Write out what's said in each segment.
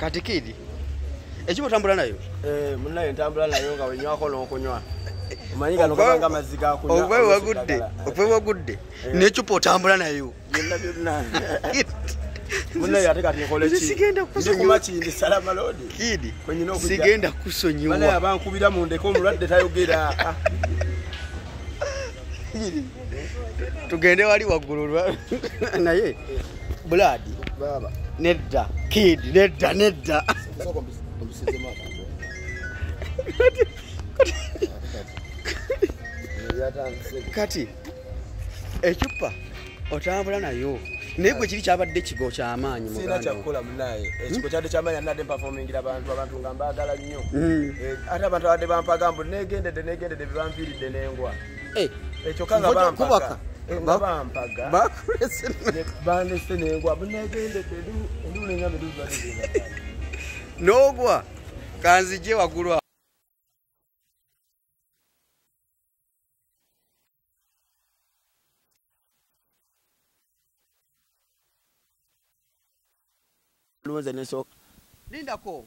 Kati Kidi ekibo tambula nayo munaye ntambula nayo nga wenywako n'okunywa omanyi gano kabanga amazzi ga kunywa okwe wagudde n'ecupa otambula nayo byonna byonna munaye ate kati nkole ki sigenda kusonyiwa Kindi salama lodi Kidi sigenda kusonyiwa bana abankubira mundeko omulwadde tayogera tugende wali waggulu naye Blood baba nedda Kidi nedda kati ecupa otambula nayo naye gwe kiri kyabadde kigo kyamaanyi sina kyakukola munaye ekigo kyadde kyamaanyi nadde mpafomingira abantu nga mbaagala nnyo ate abantu abadde bampaga mbu negendedde bebampiiridde nengwa ekyo kanga bampaga bakulese bandese nengwa negendedde enduulu engambe nogwa kanzije waggulu. Lindako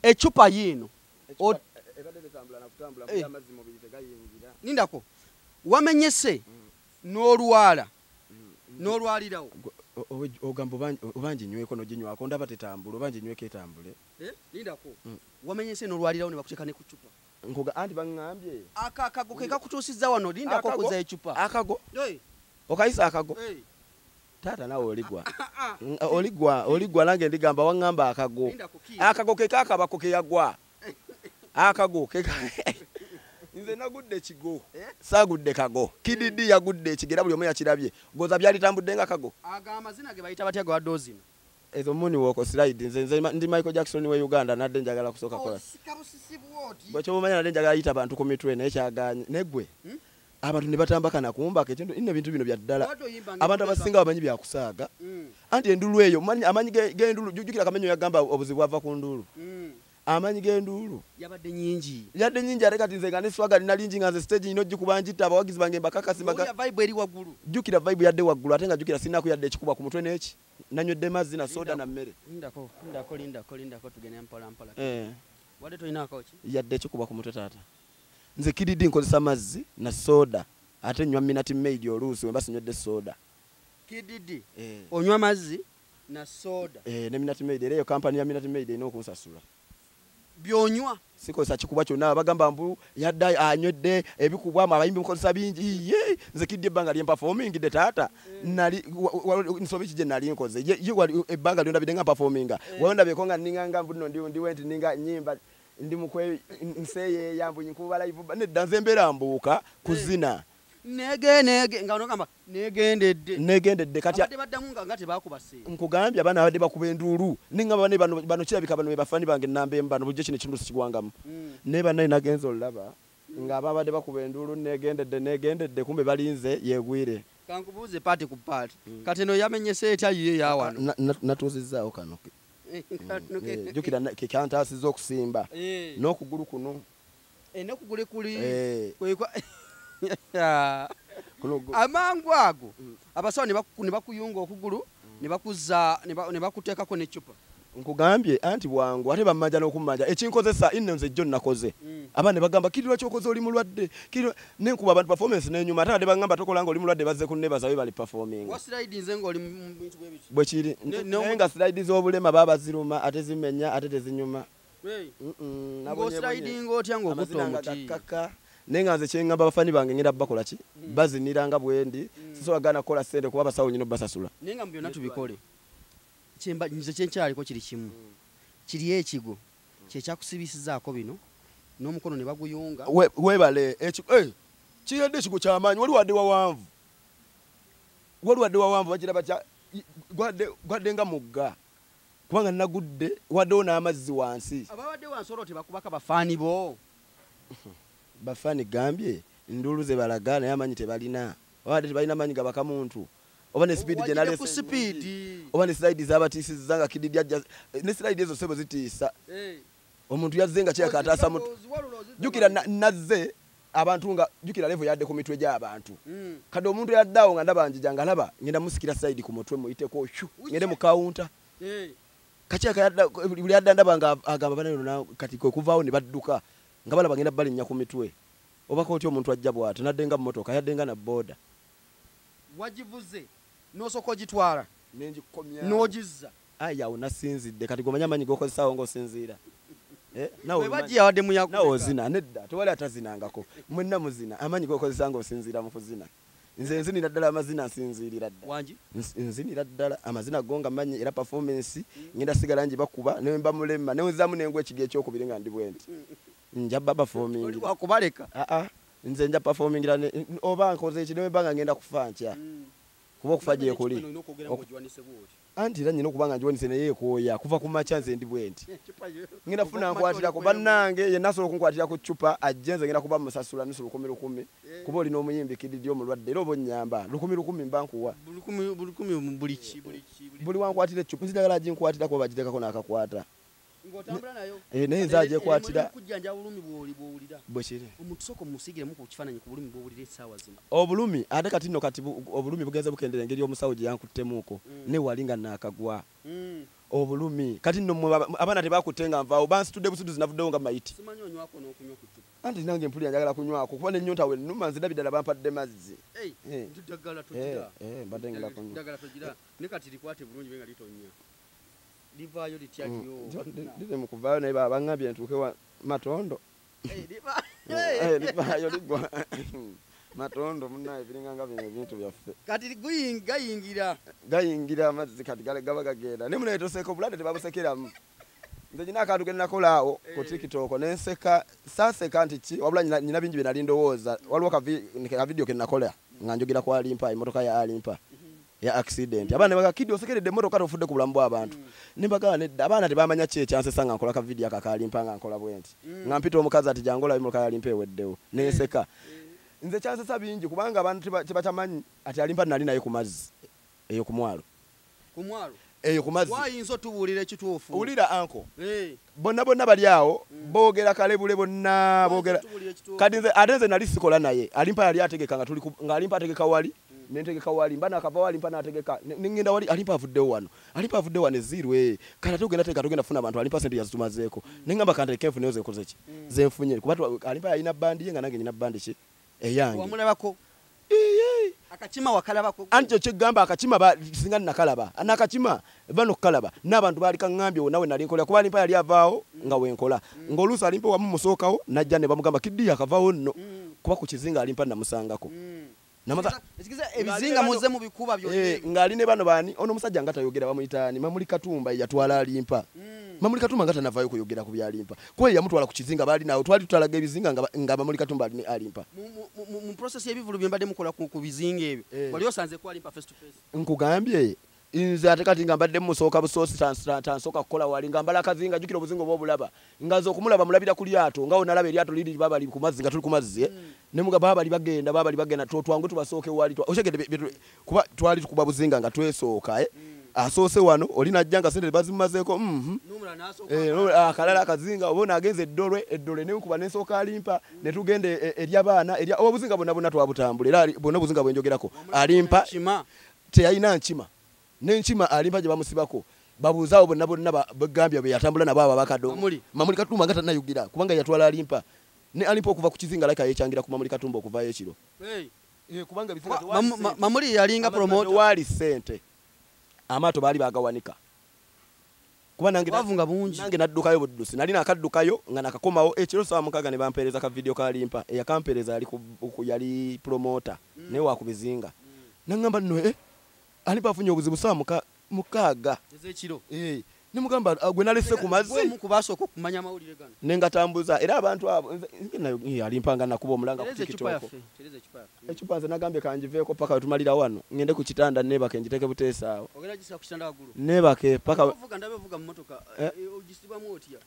echupa yino lindako wamenyese n'olwala n'olwalirawo ogamba obanji nyweko noginywako ndaba tetambula obanji nyweko etambule lindako wamenyese n'olwalirawo ne bakuteeka ne ku cupa nkoga anti baŋŋambye akago ke kakutuusizza wano lindako okuza ecupa akago okayisa akago tata nawe oligwa oligwa nange ndigamba waŋŋamba akago akago ke kakabako ke yagwa akago ke nze nagudde kigo saagudde kago Kididi yagudde ekigera buli omu yakirabye goza byalitambudde nga kago aga amazina ge bayita batya gwa dozina ezo muni woko slide nze ndi Michael Jackson we Uganda nadde njagala kusooka kola bwe kyobumanya nadde njagala yita abantu ku mitwe naye kyaganye negwe abantu ne batambakana kumbaka ekintu inne bintu bino bya ddala abantu abasinga bamanyi byakusaaga anti enduulu eyo amanyi g'enduulu jjukira Kamenyo yagamba obuzibu bwava ku nduulu amanyi g'enduulu yabadde nyingi yadde nyingi ate kati nze nga ne swaga lina lingi nga nze stage ino gikuba njita abawagizi bange mbakakasi mbaga vibe eri waggulu jjukira vibe yadde waggulu ate nga jjukira sinaku yadde ekikuba ku mutwe n'eki nanywedde mazzi na soda na mmere lindako tugende mpola mpola wadde tolinako ki yadde ekikuba ku mutwe taata nze Kididi nkozesa mazzi na soda ate nywa Minute Maid oluusi wemba sinywedde soda Kididi onywa mazzi na soda ne Minute Maid era eyo kampani ya Minute Maid erina okunsasula byonywa sikozesa kikuba kyonna bagamba mbu yadde anywedde ebikubwa abayimbi mukozesa bingi ye nze Kididi ebbanga lye mpafoomingidde taata nali nsobi ki gye nali nkoze ye ebbanga lyondabidde nga mpafoominga wayondabyeko nga nninga mbu nno ndiwe nti ninga nnyimba ndi mukwe nseeyeeya mbu nkuba live nedda nze mbeera mbuuka kuzina nege nga onogamba negendedde kati abadde baddamu nga tebakubase nkugambye abaana abadde bakuba enduulu nengamba bane bano kirabika bano be bafani bange nnamba emu bano bulijjo kino ekintu sikigwangamu naye bannaye nagenza olulaba nga ababadde bakuba enduulu negendedde kumbe balinze yeegwire kankubuuze paati ku paati kati eno yamenyese etya yiye yawano natuuzizzaawo kano jjukira kekantaasizza okusimba n'okugulu kuno n'okugulu kuli amangu ago abasawo ne bakuyunga okugulu ne bakuza ne bakuteekako n'eccupa nkugambye anti bwangu ate bammanja n'okummanja ekinkozesa inno nze jjo nakoze abaana ne bagamba Kidi lwaki okoze oli mulwadde nenkuba abantu performance n'enyuma ate abadde baŋŋamba tokola nga oli mulwadde bazze kunneebaza we bali performinga bwe kiri naye nga slide z'obulema baba ziruma ate zimenya ate tezinyuma gakkaka naye nga nze kyeŋŋamba bafani bange ngenda bakola ki bazinira nga bwendi sisobola gaana kukola ssente kuba abasawo nyina obbasasula naye nga mu byonna tubikole nze kyenkyaliko kiri kimu kiri ekigo kyekyakusibisizaako bino n'omukono ne baguyunga weebale kiyadde ekigo kyamaanyi wali wadde wawanvu bagira batya gwadde nga mugga kubanga nagudde waddewo n'amazzi wansi ababadde wansi olwo tebakubaka bafaani bo bafaani gambye enduulu ze balaga naye amanyi tebalina babadde tebalina maanyi gabaka muntu oba ne speed gye nalese oba ne slide z'abatiisizza nga Kididi ajja ne slide ezo sebo zitiisa omuntu yazze nga kirabika ataasa mutu jjukira nazze abantu nga jjukira level yadde ku mitwe gy'abantu kadde omuntu yadde awo nga ndaba njija nga laba ngenda musikira slide ku mutwe muyiteko shu ngende mu counter Kakyaka buli adda ndaba nga agamba bana kati kwe kuvaawo ne badduka nga balaba ngenda balinnya ku mitwe. Oba kooti omuntu ajja bw'atyo nadde nga mmotoka yadde nga na boda. Wagivuze n'osooka ogitwala nengikomya n'ogizza. Ayi awo nasinzidde kati gomanya amanyi g'okozesaawo ng'osinziira. Nawe ozina nedda tewali atazinangako mwenna muzina amanyi g'okozesa ng'osinziira mu kuzina. Nze nzinira ddala amazina nsinziirira ddala. Nzinira ddala amazina go nga mmanyi era performance ngenda sigala ngibakuba ne mba mulema ne nzaamu n'engwa ekigo ekyokubiri nga ndi bwe nti. Nja ba performing. Wakubaleka. Nze nja performingira oba nkoze eki ne mba nga ngenda kufa nkya. Kuba okufa gye kuli. Anti era nnina okuba nga ngiwanise naye ekooya kuva ku makya nze ndi bwe nti. Ngenda funa nkwatirako bannange yenna asobola okunkwatirako ku ccupa ajje nze ngenda kuba musasula nusu 1,000 kuba olina omuyimbi Kididi omulwadde era oba onnyamba 1,000 mba nkuwa. 1,000 buli ki buli wankwatira eccupa nze njagala aginkwatirako oba agiteekako n'akakwata. Ng'otambula nayo. Naye nze agyekwatira. Kujjanja bulumi bw'owulira. Bwe kiri. Omuntu sooka omusiigiremu ku kifaananyi ku bulumi bw'owulira essaawa zino. Obulumi ate kati nno kati obulumi bugenze bukendera engeri omusawo gye yankuttemuuko ne wali nga naakagwa. Obulumi kati nno abaana tebakutte nga nvaawo bansitudde busuduzi navuddewo nga mayiti. Simanyi onywako n'okunywa ku ccupa. Anti nange mpulira njagala kunywako kuba n'ennyonta we nnuma nze ndabye ddala bampadde mazzi. Ddagala togira. Mbadde ngenda kunywa. Ddagala togira ne kati likwate bulungi nga litonnya. Livaayo litya lyo. Liri mu kuvaayo naye baŋŋambye ntuuke wa Matondo. Livaayo ligwa. Matondo munnaye biringa nga bino ebintu byaffe. Kati gayingira. Gayingira amazzi kati gaba gagenda. Naye munaye toseka obulwadde tebabusekeramu. Nze nyina akantu ke nnakola awo ku TikTok ne nseka saaseka nti ki wabula nyina bingi bye nali ndowooza. Waliwo ka video ke nnakola nga njogera ku Alimpa, emmotoka ya Alimpa. Ya accident. Abaana baga Kidi osekeredde emmotoka tofudde ku bulamu bw'abantu. Ne mbagamba nedda abaana tebamanya ki ekyansesa nga nkola ka video ako ak'Alimpa nga nkola bwe nti. Nga mpita omukazi ati jangu olabe emmotoka ya Alimpa eweddewo. Ne nseka. Nze kyansesa bingi kubanga abantu tebatamanyi ati Alimpa nali naye ku mazzi eyo ku mwalo. Ku mwalo? Eyo ku mazzi. Wayinza otubuulira ekituufu. Wulira anko. Bonna bonna bali awo boogera kalebule bonna boogera. Kati nze ate nze nali sikola naye. Alimpa yali ategeka nga tuli nga Alimpa ategeka wali. Nentegeka wali mba nakava wali mpa nategeka ningenda wali Alimpa avuddewo wano. Alimpa avuddewo wano ezirwe. Kati ate ogenda tegeka togenda kufuna abantu Alimpa sente yazitumazeeko. Nengamba kante kenfu nayo zekoze ki? Zenfunye kuba Alimpa yalina bandi ye nga nange nyina bandi ki? Eyange. Wamulabako? Akakima wakalabako? Anti kyegamba akakima singa nakalaba. Nakakima bano kukalaba n'abantu baali kaŋŋambye nawe nali nkola kuba Alimpa yali avaawo nga wenkola. Ng'oluusi Alimpa wamu musookawo najja ne bamugamba Kidi akavaawo nno kuba ku kizinga Alimpa namusangako. Ebizinga muze mu bikuba byonna. Ng'ali ne bano baani ono omusajja nga tayogera bamuyita ani Mamuli Katumba yatwala Alimpa. Mamuli Katumba nga tanavaayo kuyogera ku by'Alimpa. Kuba yamutwala ku kizinga baali naawe twali tutalaga ebizinga nga Mamuli Katumba ali ne Alimpa. Mu process y'ebivvulu bye mbadde mukola ku bizinga ebyo wali osanze ku Alimpa face to face? Nkugambye nze ate kati nga mbadde musooka busoosi tansooka kukola wali nga mbala akazinga jjukira obuzinga oba obulaba nga nze okumulaba mulabira ku lyato nga onalaba eryato liri babali ku mazzi nga tuli ku mazzi ne muga babali bagenda twangu tubasooke wali okyegedde kuba twali tukuba buzinga nga twesooka asoose wano oli najja nga sente bazimumazeeko akalala akazinga oba onaagenza eddolwe ne nkuba nensooka Alimpa ne tugenda eri abaana oba obuzinga bwonna bwonna twabutambula era bwonna obuzinga bwe njogerako Alimpa teyalina nkima n'enkima Alimpa gye bamusibako babuuzaawo bonna bonna bagambye bwe yatambula nabo abo abakadde Mamuli Katumba nga tannayogera kubanga yatwala Alimpa ne Alimpa okuva ku kizinga like yeekyangira ku Mamuli Katumba okuvaayo ekiro. Kubanga Mamuli yalinga promoter. Tewaali ssente amaato baali baagawanika kuba nange wavunga bungi nange naddukayo buddusi nali nakaddukayo nga nakakomawo ekiro ssaawa 6 ne bampeereza ka video ka Alimpa eyakampeereza yali promoter naye wa ku bizinga naŋŋamba nno Alimpa afunye obuzibu ssaawa 6 ez'ekiro. Ne mugamba gwe nalese ku mazzi. Gwe omu ku basooka okumanya amawulire gano. Ne ngatambuza era abantu abo nze Alimpa nga nakuba omulanga ku TikTok. Eccupa nze nagambye kangiveeko paka we tumalira wano ngende ku kitanda neebake ngiteeke buteesa awo. Ogenda gisika ku kitanda waggulu? Neebake paka Ovuga ndabe ovuga mu mmotoka ogisibamu otya?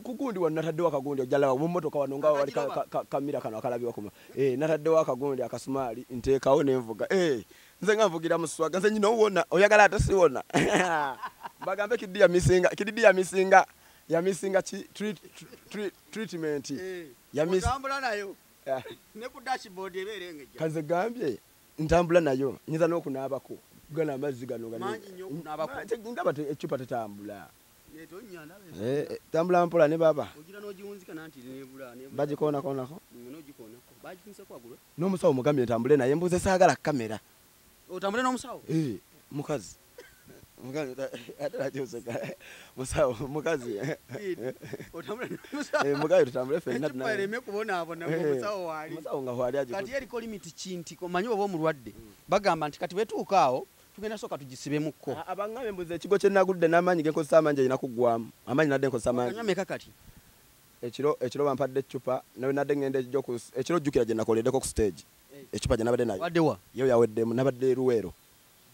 Kugundi wano nataddewo akagundi ojja laba mu mmotoka wano nga wali kamira kano akalabibwa ku nataddewo akagundi akasumaali nteekawo ne nvuga. Nze nga nvugira mu swaga nze nyina owona oyagala ate siwona. Bagambe Kidi yamisinga yamisinga ki treatment. Otambula nayo. Ne ku dashboard ebeera engejja. Kanze gambye ntambula nayo nyinza n'okunaabako. Gana amazzi gano ndaba eccupa tetambula. Tambula mpola ne baba. Bagikonakonako. N'omusawo mugambye ntambule naye mbuze saagala kamera. Otambule n'omusawo? Mukazi. Mukazi ate oseka. Musawo mukazi. Otambule n'omusawo. Mukazi tutambule ffenna tunaye. Ereme kubonaabona ng'omusawo waali. Omusawo nga waali aje. Kati eriko limit ki nti omanyi oba omulwadde. Bagamba nti kati bwetuuka awo tugenda soka tugisibemukko. Abangambe mbuze ekigo kye nagudde n'amaanyi ge nkozesa amangi alina kuggwamu. Amaanyi nadde nkozesa amangi. Okanywa mmeka kati? Ekiro bampadde eccupa nawe nadde ngenda ejjo ku ekiro jjukira gye nakoleddeko ku stage. Eccupa gye nabadde nayo. Wadde wa? Yo yaweddemu nabadde e Luweero.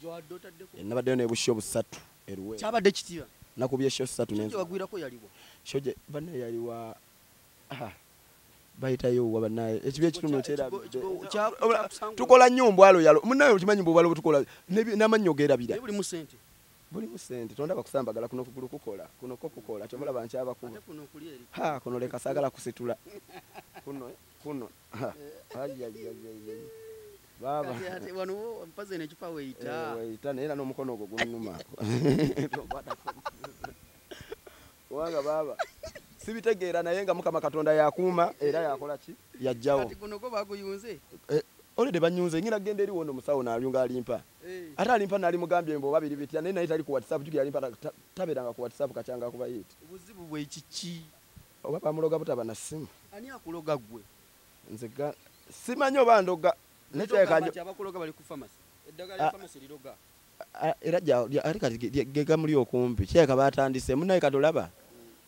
Gy'owadde otaddeko? Nabaddeyo ne busho busatu e Luweero. Kyabadde kitiba? Nakubye show ssatu ne. Gye wagwirako yaliwa? Show gye bannaye yaliwa. Bayitayo wa bannaye ekibi ekitundu kyerabidde. Tukola nnyo mbwalo yalo munnaye okimanyi mbwalo bwe tukola n'amannyo geerabira. Bulimu ssente. Bulimu ssente tondaba kusambagala kuno kugulu kukola kuno ko kukola ky'omulaba nkyabakuba. Ate kuno kuli eri. Ha kuno leka saagala kusitula. Kuno kuno. Ai ai ai. Baba. Kati ate wano mpaze n'ekipa weeyita. Weeyita naye era n'omukono ogwo gunnuma. Kubanga baba. Sibitegeera naye nga Mukama Katonda yakuuma era yakola ki? Yajjawo. Kati kuno go baguyunze? Olede banyunze ngira genda eri wono omusawo n'alyunga alimpa. Ate alimpa nali mugambye mbo babiri bitya naye naye tali ku WhatsApp jjukira alimpa tabeeranga ku WhatsApp kakyanga kuba yiti. Obuzibu bwe kiki? Oba bamuloga butaba na ssimu. Ani akuloga ggwe? Nze simanyi oba ndoga. Abakuloga bali ku pharmacy. Eddagala lya pharmacy liroga. Era ate kati ge gamuli okumpi kirabika baatandise munnaye kati olaba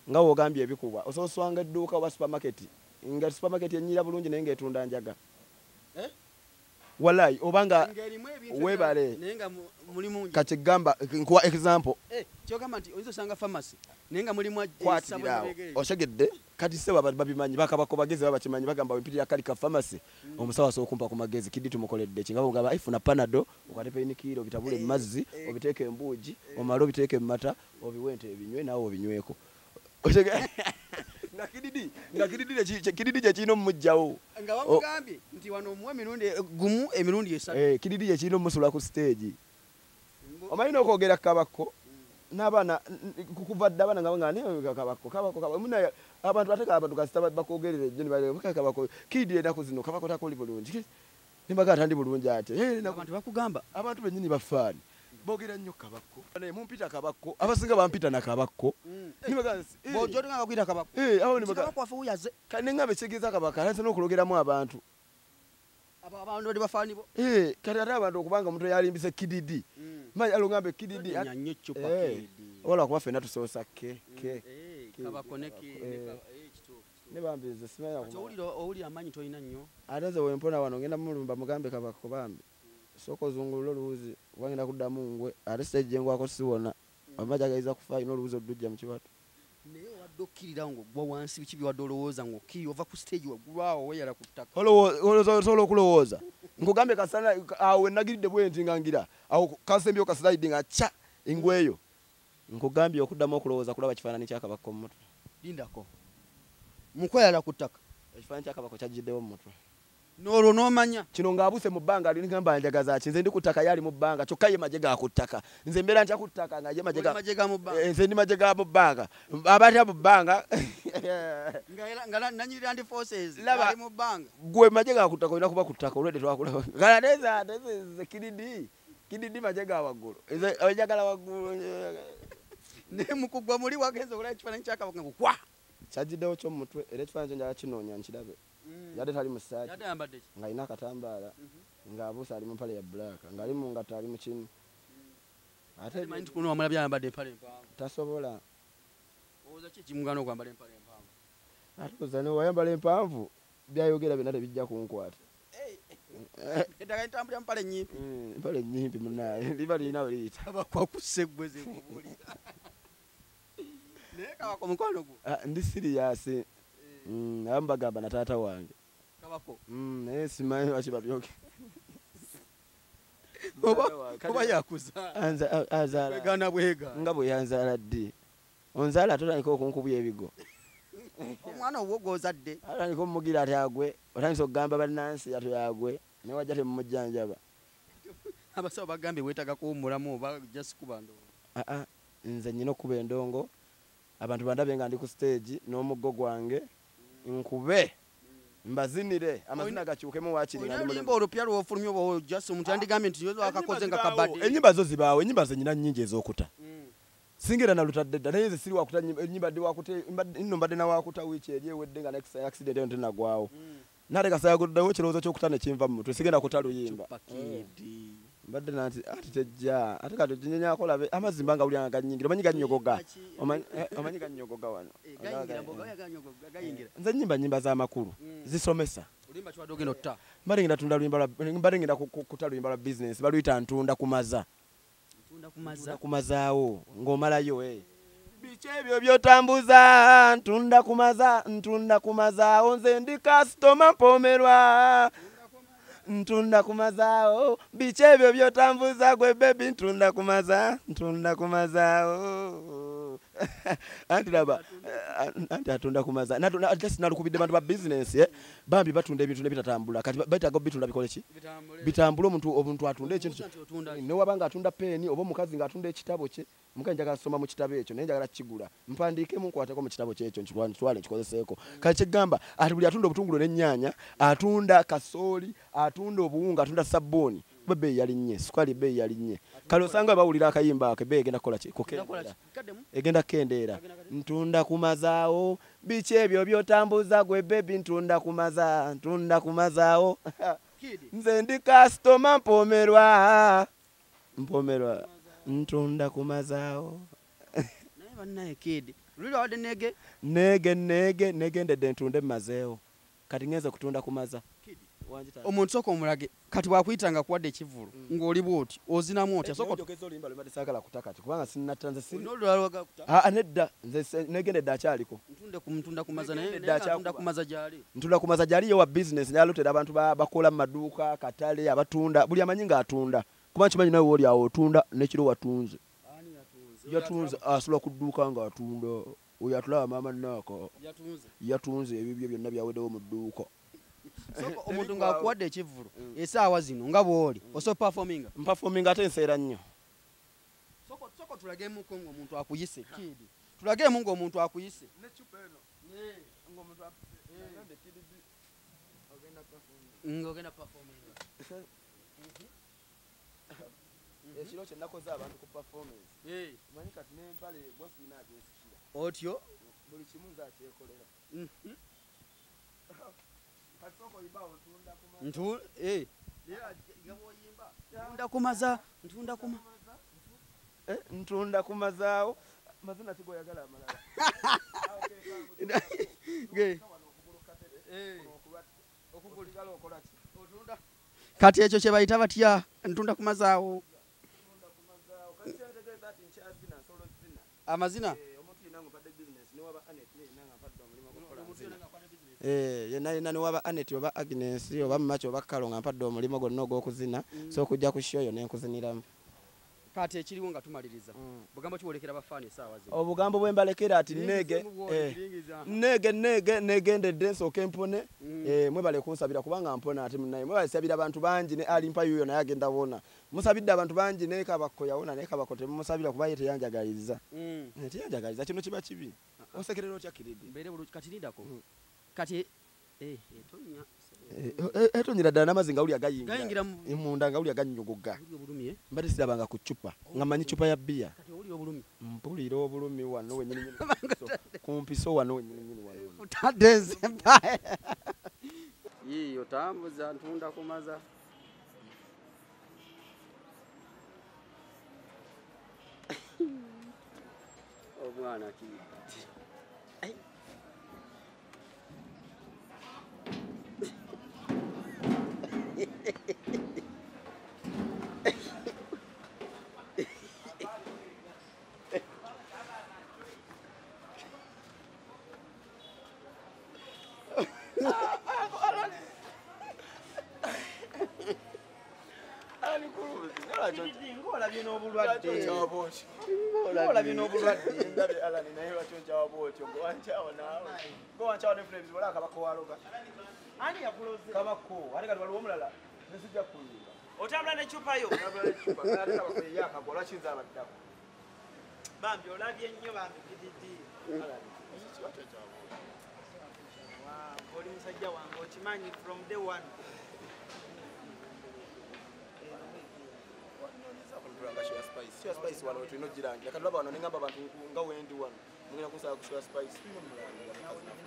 nga w'ogambye ebikubwa osooswanga edduuka oba supermarket nga supermarket ennyira bulungi naye ng'etunda njaga. Wallahi obanga webale naye nga mulimu kati gamba nkuwa example kyogamba nti oyinza osanga pharmacy naye nga mulimu oshegedde kati se babimanyi bakabako bagezi babakimanyi bagamba wempirira kali ka pharmacy omusawo asobola okumpa ku magezi kidi tumukoledde ki nga bogamba ifuna panado okwate painkiller obitabule mu mazzi obiteeke embuugi omale obiteeke mu mata obiwente ebinywe naawe obinyweko. Nga kididi kye kirina omumugjawo. Nga bamugambye nti wano omuwa emirundi gumu emirundi esatu. Kididi kye kirina omusula ku stage. Omanyi n'okwogera kabako n'abaana kuva dda abaana nga bagamba kabako kabako kabako munnaye abantu ate abantu kasita bakwogerera ejjo ne bagamba kabako kididi ennaku zino kabako takoli bulungi. Ne bagamba tandi bulungi ate. Abantu bakugamba abantu bennyini bafaani. Boogera nnyo kabako. Naye mumpita kabako abasinga bampita na kabako. Bw'ojja bakuyita kabako. Awo ne kabako waffe wuyaze. Kati ne ngamba ekitegeeza kabako alanse n'okulogeramu abantu. Abantu bali bafaani bo. Kati ate abantu okubanga omuntu yalimbise kididi. Manyi alo ngambe kididi. Nnyo eccupa kididi. Wala kuba ffenna tusoosa ke. Kabako ne kituufu. Ne bambi nze simanyi. Kati owulira amaanyi tolina nnyo. Ate nze wempona wano ngenda mulumba mugambe kabako bambi. Sooka ozungulule oluwuzi kuba ngenda kuddamu ngwe ate stage gye ngwako siwona. Amagye agayinza kufa alina oluwuzi olujja mu kibatu. Naye obadde okkirira ng'oggwa wansi biki by'owadde olowooza ng'okkirira ova ku stage waggulu awo weeyala ku ttaka. Osobola okulowooza. Nkugambye kasana awo we nagiridde bwe nti nga ngira awo kasembyeyo ka slide nga kya engweyo. Nkugambye okuddamu okulowooza kulaba kifaananyi kya kabako mu mutwe. Lindako. Mu kweyala ku ttaka. Ekifaananyi kya kabako kyajjiddewo mu mutwe. N'olwo n'omanya. Kino ng'abuuse mu bbanga ali ngamba njagaza ki nze ndi ku ttaka ye ali mu bbanga kyokka ye magye ga ku ttaka nze mbeera ntya ku ttaka nga ye magye ga Oli magye ga mu bbanga. Nze ndi magye ga mu bbanga abatya mu bbanga nga nanyini land forces ali mu bbanga. Gwe magye ga ku ttaka olina kuba ku ttaka olwedde twakulaba kala neze kididi kididi magye ga waggulu nze njagala waggulu naye mu kugwa muli wagenze okulaba ekifaananyi kya kabaka nga kwa kyajjiddewo kyo mu mutwe era ekifaananyi kyo njagala kinoonya nkirabe. Yadde tali mu ssaati. Yadde ayambadde ki? Ng'alina akatambaala, ng'abuuse ali mu mpale ya black, ng'ali mu ngatto ali mu kinu. Ate manyi nti kuno wamulabye ayambadde empale empanvu. Tasobola. Olowooza ki ekimugaana okwambala empale empanvu? Ate olowooza ne wayambala empanvu by'ayogera byonna tebijja kunkwata. Eddagala litambulira mu mpale nnyimpi. Empale nnyimpi munnaye liba lirina we liyita. Kabako akusse ggwe ze nkubuulira. Naye kabako mukwano gwo. Ndi serious. Abamu bagamba na taata wange. Kabako. Naye simanyi lwaki babyoge. Oba yakuzaala. Azaala. Bwegaana bwegaana. Nga bwe yanzaala ddi. Onzaala totandika okunkubya ebigo. Omwana owwo gw'ozadde. Atandika omumugira ati agwe, otandise okugamba bannansi ati agwe, naye wajja temumujjanjaba. Abasawo bagambye weetaaga kuwummulamu oba just kuba ndongo? Nze nnina okuba endongo, abantu bandabye nga ndi ku stage n'omuggo gwange nkube mbazinire amazina gakyukemu waakiri nga Olina oluyimba olupya lw'ofulumya oba just omuntu yandigambye nti yozo akakoze nga kabadde? Ennyimba zo zibaawo, ennyimba ze nnyina nnyingi ez'okuta. Singira nalutadde dda, naye nze siri wakuta ennyimba ddi wakuta, nno mbadde nawakuta wiiki eri ewedde nga next accident eyo tenagwawo. Nate kasayaguddewo ekirowoozo ky'okuta ne kinva mu mutwe, sigenda kuta luyimba. Mbadde nanti ati tejja, ate kati oginyenyako olabe amazzi mba nga wulira nga gannyingira, omanyi gannyogoga. Omanyi gannyogoga wano. Nze nnyimba nnyimba z'amakulu, zisomesa. Mbadde ngenda tunda luyimba lwa, mbadde ngenda kuta luyimba lwa business, baluyita ntunda kumaza. Ntunda kumazaawo ng'omalayo. Biki ebyo by'otambuza, ntunda kumaza, ntunda kumazaawo, nze ndi kasitoma mpomerwa. Ntunda kumazaawo, biki ebyo by'otambuza gwe baby, ntunda kumaza, ntunda kumazaawo. Anti laba, anti atunda kumaza. Just nalukubidde bantu ba business, bambi batunda ebintu ne bitatambula. Kati betaaga bitunda bikole ki? Bitambule omuntu atunda ekintu. Ne wabanga atunda peni oba omukazi ng'atunda ekitabo kye, mukazi njagala soma mu kitabo ekyo, naye njagala kigula. Mpandiikemu nkwateko mu kitabo kyekyo nkitwale nkikozeseeko. Kati kyegamba ati buli atunda obutungulu n'ennyaanya, atunda kasooli, atunda obuwunga, atunda sabbuuni, kuba ebbeeyi yalinnye, sukaali ebbeeyi yalinnye. Kale osanga bawulira akayimba ako, ebbeeyi egenda kukola ki? Kukendeera. Egenda kukendeera. Ntunda kumazaawo, biki ebyo by'otambuza gwe baby, ntunda kumaza, ntunda kumazaawo. Nze ndi kasitoma mpomerwa, mpomerwa, ntunda kumazaawo. Naye bannaye Kid, luli wadde nege? Nege, nege, negendedde ntunde mmazeewo. Kati ngenze kutunda kumaza. Omuntu sooka omulage, kati bw'akuyita nga akuwadde ekivvulu, ng'oli bw'oti, ozinamu otya? Sooka ojogeze oluyimba lwe mbadde saagala kuta kati, kubanga sinnatta nze siri. Olina olulala lwagala kuta? Nedda, nze negendedde akyaliko. Ntunde ku ntunda kumaza, naye ntunda kumaza gy'ali. Ntunda kumaza gy'ali ye wa business, naye alotera abantu bakola mu maduuka, katale, abatunda, buli amanyi ng'atunda. Kuba nkimanyi nawe w'oli awo otunda, n'ekiro watunze. Yatunze, asula ku dduuka ng'atunda. Oyo atulaba maama Naaka. Yatunze ebibyo byonna byaweddewo mu dduuka. Omuntu ng'akuwadde ekivvulu essaawa zino nga bw'oli osobola performinga? Mperforminga ate nseera nnyo. Sooka tulageemuko ng'omuntu akuyise, Kid. Tulageemu ng'omuntu akuyise. Ng'ogenda performinga. Ekiro kye nakoze abantu ku performance. Omanyi kati n'empale gwa sirina agyesikira. Otyo? Buli kimu nze akyekolera. Ntunda kumaza, ntunda kuma. Ntunda kumazaawo. Mazina kigoyagala amalala. Kati ekyo kye bayita batya? Ntunda kumazaawo. Amazina? Yenna yenna ne waba Anet oba Agnes oba Macho oba Kalo nga mpadde omulimu gwonna ogw'okuzina, so okujja ku show yo ne nkuziniramu. Kati ekiriwo nga tumaliriza, bugambo kiwolekera abafaani essaawa zino? Obugambo bwe mbalekera ati nege, nege, nege, negendedde nsooke mpone, mwebale kunsabira kubanga mpona ate munnaye. Mwebale nsabira abantu bangi ne Ali Mpa yuyo naye agenda wona. Musabidde abantu bangi ne Kabako yawona, naye Kabako temumusabira kuba ye teyanjagaliza. Teyanjagaliza, kino kiba kibi. Osekerera otya Kiridi? Mbeere bulungi, kati lindako. Kati etonya. Etonyera ddala n'amazzi nga wulira gayingira. Gayingira mu munda nga wulira gannyogoga. Owulira obulumi, eh? Mbadde sirabanga ku ccupa, nga mmanyi ccupa ya bbiya. Kati owulira obulumi? Mpulira obulumi wano wennyini nnyini. Ku mpiso wano wennyini nnyini wano. Otadde nze mpa. Yiiyo tambuza ntunda kumaza. Omwana Kid. Otambula n'eccupa yo. Bambi olabye nnyo bambi PDD. Wow, oli musajja wange okimanyi from day one. Spice wano tulina ogirangira kati laba wano nengamba abantu nga wendi wano mugenda kunsaba ku Sure Spice tulina omulangira.